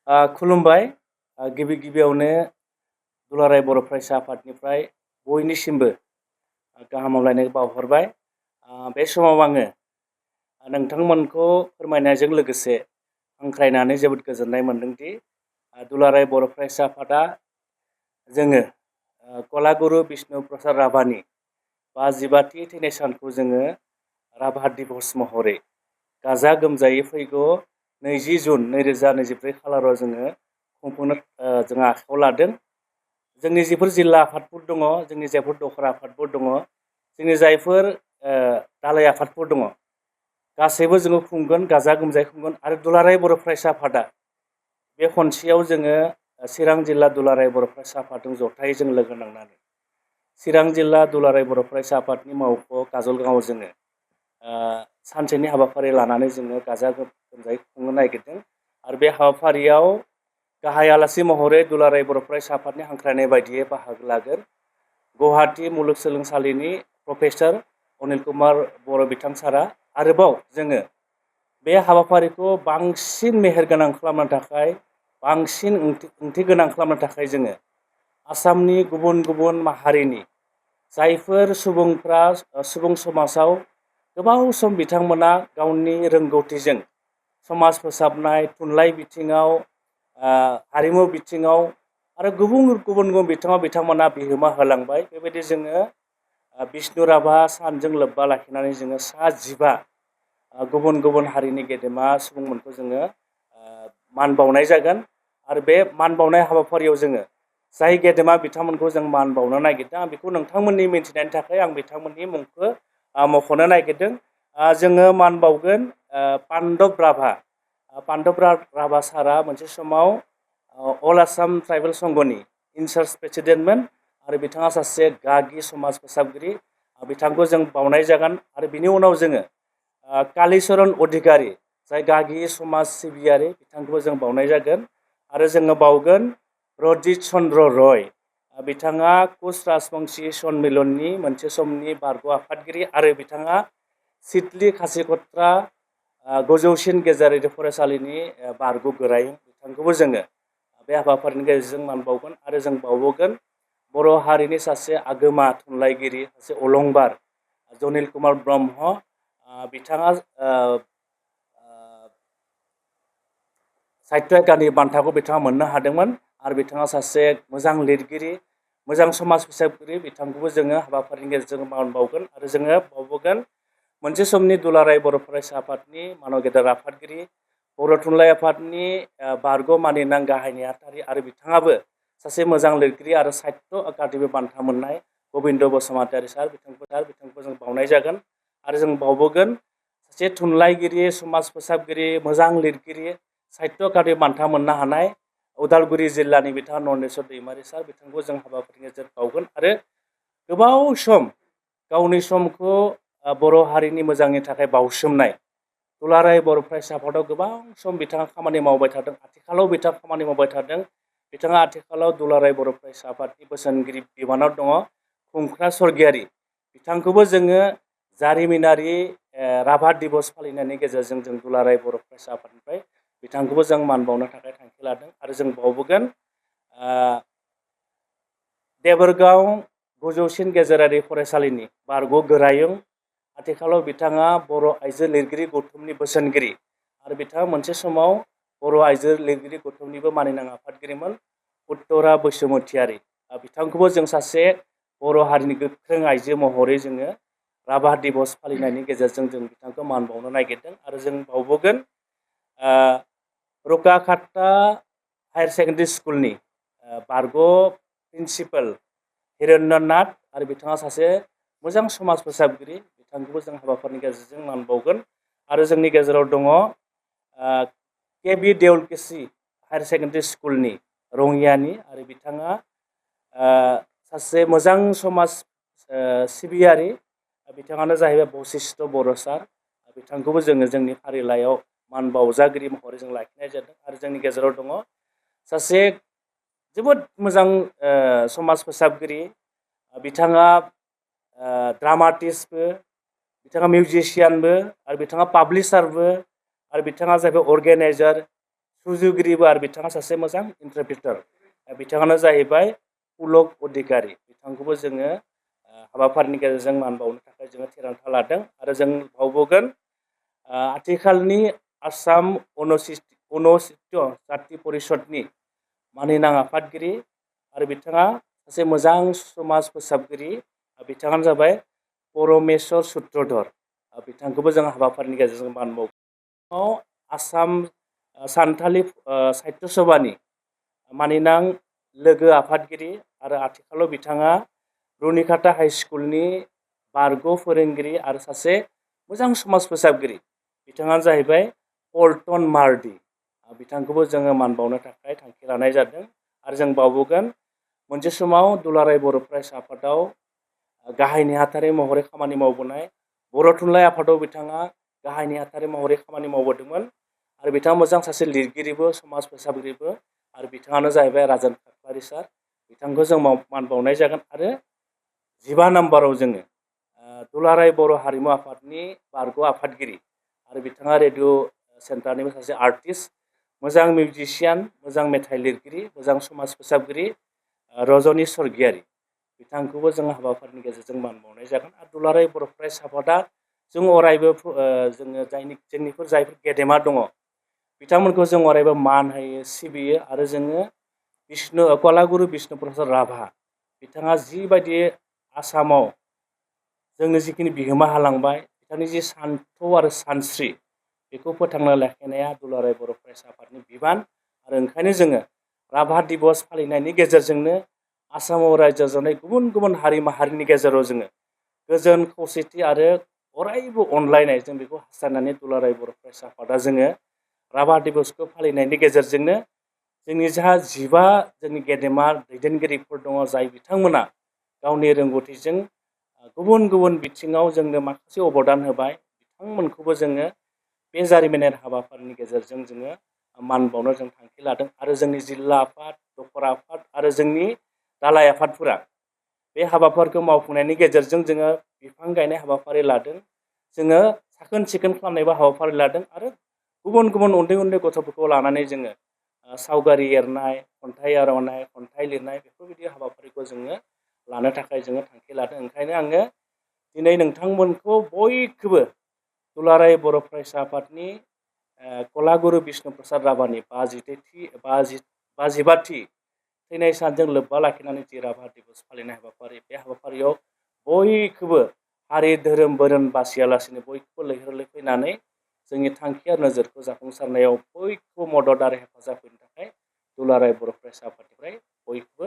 खुलुमबाय। गिबि गिबियावनो दुलाराय बर' फरायसा आफादनिफ्राय बयनिसिमबो गाहाम हामलायनाय बावहरबाय। बे समाव आङो नोंथांमोनखौ फोरमायनायजों लोगोसे हांख्रायनानै जोबोद गोजोननाय मोनदोंदि दुलाराय बर' फरायसा आफादा जोङो कलागुरु बिष्णु प्रसाद राभानि 55थि थैनाय सानखौ जोङो राभा दिबस महरै गाजा गोमजायै फैगौ 20 जुन 2024 खालाराव जोङो खुंफुंनो जों आखायाव लादों। जोंनि जिफोर जिल्ला आफादफोर दङ, जोंनि जायफोर दखरा आफादफोर दङ, जोंनि जायफोर दालाय आफादफोर दङ, गासैबो जोङो खुंगोन, गाजा गोमजायै खुंगोन। आरो दुलाराय बर' फरायसा आफादा बे खनसेयाव जोङो चिरां जिल्ला दुलाराय बर' फरायसा आफादजों जथायै जों लोगो नांनानै चिरां जिल्ला दुलाराय बर' फरायसा आफादनि मावख' काजलगांआव जोङो सानसेनि हाबाफारि लानानै जोङो गाजा गोमजायै खुंनो नागिरदों। आरो बे हाबाफारियाव गाहाय आलासि महरै दुलाराय बर' फरायसा आफादनि हांख्रायनाय बायदियै बाहागो लागोन गुवाहाटी मुलुगसोलोंसालिनि प्रफेसर अनिल कुमार बर' बिथां सारा। आरोबाव जोङो बे हाबाफारिखौ बांसिन मेहेरगोनां खालामनो थाखाय, बांसिन ओंथि गोनां खालामनो थाखाय जोङो आसामनि गुबुन गुबुन माहारिनि जायफोर सुबुंफ्रा सुबुं समाजाव गोबाव सम बिथांमोना गावनि रोंगौथिजों समाज फोसाबनाय, थुनलाइ बिथिङाव, हारिमु बिथिङाव आरो गुबुन गुबुन बिथिङाव बिथांमोना बिहोमा होलांबाय। बेबायदि जोङो बिष्णु राभा सानजों लोब्बा लाखिनानै जोङो सा 15 गुबुन गुबुन हारिनि गेदेमा सुबुंमोनखौ जोङो मान बावनाय जागोन। आरो बे मान बावनाय हाबाफारियाव जोङो जाय गेदेमा बिथांमोनखौ जों मान बावनो नागिरदों, आं बेखौ नोंथांमोननि मिन्थिनायनि थाखाय आं बिथांमोननि मुंखौ मख'नो नागिरदों। जोङो मान बावगोन पान्डब राभा। पान्डब राभा सारा मोनसे समाव अल आसाम ट्राइबेल संघनि इनचार्ज प्रेसिडेन्टमोन आरो बिथाङा सासे गागि समाज फोसाबगिरि। बिथांखौ जों बावनाय जागोन। आरो बिनि उनाव जोङो कालीचरण अधिकारी, जाय गागि समाज सिबियारि, बिथांखौबो जों बावनाय जागोन। आरो जोङो बावगोन रजित चन्द्र रय। बिथाङा कुच राजबंशी सन्मिलननि मोनसे समनि बारग' आफादगिरि आरो बिथाङा सिडली खासिकत्रा गोजौसिन गेजेरारि फरायसालिनि बारग' गोरायुं। बिथांखौबो जोङो बे हाबाफारिनि गेजेरजों मान बावगोन। आरो जों बावबोगोन बर' हारिनि सासे आगोमा थुनलाइगिरि, सासे अलंबार जनिल कुमार ब्रह्म। बिथाङा साहित्य एकाडेमि बान्थाखौ बिथाङा मोननो हादोंमोन। आरो बिथाङा सासे मोजां लिरगिरि, मोजां समाज फोसाबगिरि। बिथांखौबो जोङो हाबाफारिनि गेजेरजों मान बावगोन। आरो जोङो बावबोगोन मोनसे समनि दुलाराय बर' फरायसा आफादनि मानव गेदेर आफादगिरि, बर' थुनलाइ आफादनि बारग' मानिनां गाहाय नेहाथारि आरो बिथाङाबो सासे मोजां लिरगिरि आरो साहित्य एकाडेमि बान्था मोननाय गबिन्द बसुमतारी सार। बिथांखौ जों बावनाय जागोन। आरो जों बावबोगोन सासे थुनलाइगिरि, समाज फोसाबगिरि, मोजां लिरगिरि, साहित्य एकाडेमि बान्था मोननो हानाय उदालगुरि जिल्लानि बिथाङा नन्देस्वर दैमारि सार। बिथांखौ जों हाबाफारिनि गेजेरजों बावगोन। आरो गोबाव सम गावनि समखौ बर' हारिनि मोजांनि थाखाय बावसोमनाय दुलाराय बर' फरायसा आफादाव गोबां सम बिथाङा खामानि मावबाय थादों। आथिखालाव बिथाङा खामानि मावबाय थादों। बिथाङा आथिखालाव दुलाराय बर' फरायसा आफादनि बोसोनगिरि बिबानाव दङ, खुंख्रा स्वर्गियारि। बिथांखौबो जोङो जारिमिनारि राभा दिबस फालिनायनि गेजेरजों जों दुलाराय बर' फरायसा आफादनिफ्राय बिथांखौबो जों मान बावनो थाखाय थांखि लादों। आरो जों बावबोगोन देबोरगाव गोजौसिन गेजेरारि फरायसालिनि बारग' गोरायुं। आथिखालाव बिथाङा बर' आइजो लिरगिरि गौथुमनि बोसोनगिरि। आरो बिथाङा मोनसे समाव बर' आइजो लिरगिरि गौथुमनिबो मानिनां आफादगिरिमोन, उत्तरा बसुमतारी। बिथांखौबो जों सासे बर' हारिनि गोख्रों आइजो महरै जोङो राभा दिबस फालिनायनि गेजेरजों जों बिथांखौ मान बावनो नागिरदों। आरो जों बावबोगोन रुकाखाता हायार सेकेन्डारि स्कुलनि बारग' प्रिन्सिपाल हिरण्य नाथ। आरो बिथाङा सासे मोजां समाज फोसाबगिरि। बिथांखौबो जों हाबाफारिनि गेजेरजों मान बावगोन। आरो जोंनि गेजेराव दङ केबि देउलकेसि हायार सेकेन्डारि स्कुलनि रङियानि। आरो बिथाङा सासे मोजां समाज सिबियारि। बिथाङानो जाहैबाय बशिष्ट बर' सार। बिथांखौबो जोङो जोंनि फारिलाइयाव मान बावजागिरि महरै जों लाखिनाय जादों। आरो जोंनि गेजेराव दङ सासे जोबोद मोजां समाज फोसाबगिरि। बिथाङा ड्रामाटिस्टबो, बिथाङा मिउजिसियानबो, आरो बिथाङा पाब्लिसारबो, आरो बिथाङा जाहैबाय अर्गेनाइजार सुजुगिरिबो आरो बिथाङा सासे मोजां इन्टारप्रिटार। बिथाङानो जाहैबाय पुलक अधिकारी। बिथांखौबो जोङो हाबाफारिनि गेजेरजों मान बावनो थाखाय जोङो थिरांथा लादों आरो जों बावबोगोन आथिखालनि आसाम अनुसूचित जाति परिषदनि मानिनां आफादगिरि आरो बिथाङा सासे मोजां समाज फोसाबगिरि। बिथाङानो जाबाय परमेश्वर सूत्रधर। बिथांखौबो जों हाबाफारिनि गेजेरजों मान बावो। आसाम सानथालि साहित्य सभानि मानिनां लोगो आफादगिरि आरो आथिखालाव बिथाङा रुनिकाटा हाई स्कुलनि बारग' फोरोंगिरि आरो सासे मोजां समाज फोसाबगिरि। बिथाङा जाहैबाय पल्टन मार्डि। बिथांखौबो जोङो मान बावनो थाखाय थांखि लानाय जादों आरो जों बावबोगोन मोनसे समाव दुलाराय बर' फरायसा आफादाव गाहाय नेहाथारि महरै खामानि मावबोनाय बर' थुनलाइ आफादाव बिथाङा गाहाय नेहाथारि महरै खामानि मावबोदोंमोन आरो बिथाङा मोजां सासे लिरगिरिबो समाज फोसाबगिरिबो आरो बिथाङानो जाहैबाय राजेन खाख्लारि सार। बिथांखौ जों मान बावनाय जागोन आरो 15 नाम्बाराव जोङो दुलाराय बर' हारिमु आफादनि बारग' आफादगिरि आरो बिथाङा रेडिअ' सेन्टारनिबो सासे आर्टिस्ट, मोजां मिउजिशियान, मोजां मेथाइ लिरगिरि, मोजां समाज फोसाबगिरि रजनि स्वर्गियारि। बिथांखौबो जों हाबाफारिनि गेजेरजों मान बावनाय जागोन आरो दुलाराय बर' फरायसा आफादा जों अरायबो जोङो जोंनिफोर जायफोर गेदेमा दङ बिथांमोनखौ जों अरायबो मान होयो सिबियो आरो जोङो कलागुरु बिष्णु प्रसाद राभा बिथाङा जिबायदि आसामाव जोंनो जिखिनि बिहोमा होलांबाय बिथांनि जि सान्थौ आरो सानस्रि बेखौ फोथांना लाखिनाया दुलाराय बर' फरायसा आफादनि बिबान आरो ओंखायनो जोङो राभा दिबस फालिनायनि गेजेरजोंनो आसामाव रायजो जानाय गुबुन गुबुन हारि माहारिनि गेजेराव जोङो गोजोन खौसेथि आरो अरायबो अनलायनाय जों बेखौ हास्थायनानै दुलाराय बर' फरायसा आफादा जोङो राभा दिबसखौ फालिनायनि गेजेरजोंनो जोंनि जा 15 जोंनि गेदेमा दैदेनगिरिफोर दङ जाय बिथांमोना गावनि रोंगौथिजों गुबुन गुबुन बिथिङाव जोंनो माखासे अबदान होबाय बिथांमोनखौबो जोङो बे जारिमिनारि हाबाफारिनि गेजेरजों जोङो मान बावनो जों थांखि लादों आरो जोंनि जिल्ला आफाद दखरा आफाद आरो जोंनि दालाइ आफादफोरा बे हाबाफारिखौ मावफुंनायनि गेजेरजों जोङो बिफां गायनाय हाबाफारि लादों, जोङो साखोन सिखोन खालामनायबो हाबाफारि लादों आरो गुबुन गुबुन उन्दै उन्दै गथ'फोरखौ लानानै जोङो सावगारि एरनाय, खन्थाइ आवरायनाय, खन्थाइ लिरनाय बेफोरबायदि हाबाफारिखौ जोङो लानो थाखाय जोङो थांखि लादों। ओंखायनो आङो दिनै नोंथांमोनखौ बयखौबो दुलाराय बर' फरायसा आफादनि कलागुरु बिष्णु प्रसाद राभानि 55थि थैनाय सानजों लोब्बा लाखिनानै जि राभा दिबस फालिनाय हाबाफारि बे हाबाफारियाव बयखौबो हारि धोरोम बोरोन बासियालासिनो बयखौबो लैहोर लैहोर फैनानै जोंनि थांखि आरो नोजोरखौ जाफुंसारनायाव बयखौबो मदद आरो हेफाजाब होनो थाखाय दुलाराय बर' फरायसा आफादनिफ्राय बयखौबो